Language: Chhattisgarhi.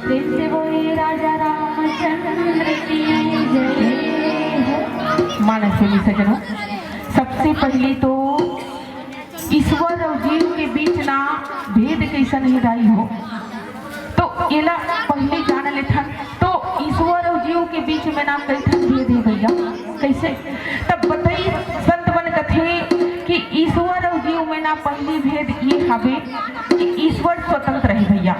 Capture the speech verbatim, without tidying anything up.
प्रेम से बोलिए राजा रामचंद्र की जय। मानस प्रेमी सज्जनों, सबसे पहले तो ईश्वर अउ जीव के बीच ना भेद कइसन हे दाई हो, तो एला पहले जान लेथन। तो ईश्वर अउ जीव के बीच में ना कइठन भेद हे भैया, कइसे? तब बताई, संत मन कथे कि ईश्वर अउ जीव में ना पहली भेद ये हावे कि ईश्वर स्वतंत्र हे भैया,